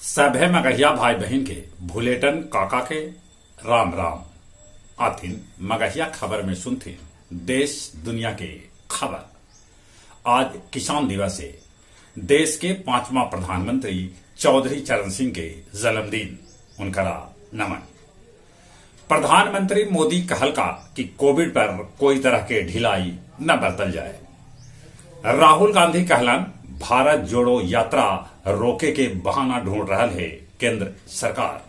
सभे मगहिया भाई बहिन के भुलेटन काका के राम राम। आथिन मगहिया खबर में सुनथिन देश दुनिया के खबर। आज किसान दिवस है। देश के पांचवा प्रधानमंत्री चौधरी चरण सिंह के जन्मदिन, उनकरा नमन। प्रधानमंत्री मोदी कहलका कि कोविड पर कोई तरह के ढिलाई न बरतल जाए। राहुल गांधी कहलन भारत जोड़ो यात्रा रोके के बहाना ढूंढ रहल है केंद्र सरकार।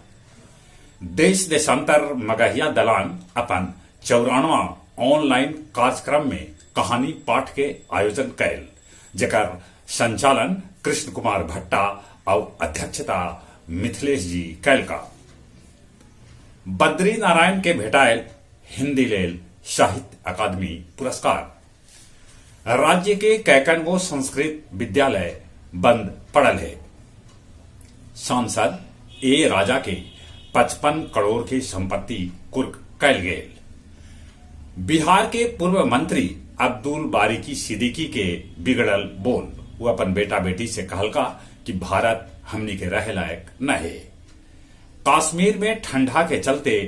देश देशांतर मगहिया दलान अपन 94वां ऑनलाइन कार्यक्रम में कहानी पाठ के आयोजन कैल, जेकर संचालन कृष्ण कुमार भट्टा और अध्यक्षता मिथिलेश जी कैल का। बद्री नारायण के भेटायल हिंदी लेल साहित्य अकादमी पुरस्कार। राज्य के कैकन गो संस्कृत विद्यालय बंद पड़ल है। सांसद ए राजा के 55 करोड़ की संपत्ति कुर्क कैल गेल। बिहार के पूर्व मंत्री अब्दुल बारिकी सिद्दीकी के बिगड़ल बोल, वो अपन बेटा बेटी से कहलका कि भारत हमनी के रहे लायक न है। कश्मीर में ठंडा के चलते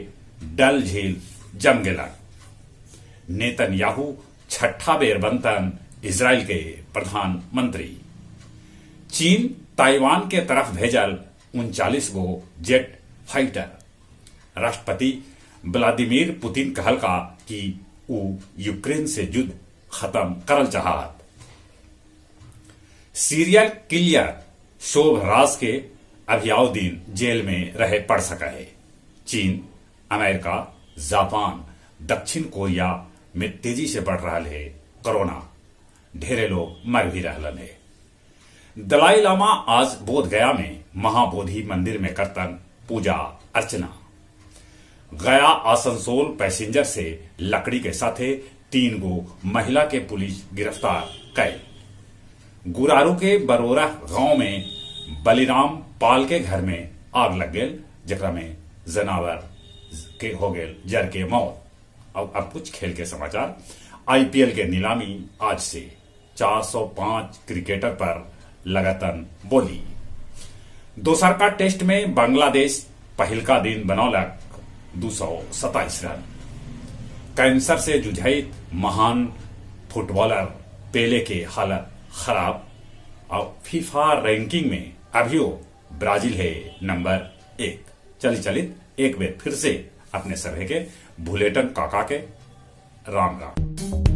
डल झील जम गेलक। नेतन्याहू छठा बेर बनतन इजराइल के प्रधानमंत्री। चीन ताइवान के तरफ भेजल 39 गो जेट फाइटर। राष्ट्रपति व्लादिमीर पुतिन कहलका कि ऊ यूक्रेन से युद्ध खत्म करल चाहत। सीरियल किलर शोभराज के अभियाव दिन जेल में रहे पड़ सका है। चीन, अमेरिका, जापान, दक्षिण कोरिया में तेजी से बढ़ रहा है कोरोना। ढेरे लोग मर भी रहलन है। दलाई लामा आज बोध गया में महाबोधि मंदिर में करतन पूजा अर्चना। गया आसनसोल पैसेंजर से लकड़ी के साथे 3 गो महिला के पुलिस गिरफ्तार कैल। गुरारू के बरोरा गांव में बलिराम पाल के घर में आग लग गेल, जेकरा में जनावर के हो गेल जर के मौत। और अब कुछ खेल के समाचार। आईपीएल के नीलामी आज से 405 क्रिकेटर पर लगतन बोली। दोसर का टेस्ट में बांग्लादेश पहिलका दिन बनौलक 227 रन। कैंसर से जुझैत महान फुटबॉलर पेले के हालत खराब और फीफा रैंकिंग में अभियो ब्राजील है नंबर 1। चली चलित एक बेर फिर से अपने सभे के भुलेटन काका के राम राम।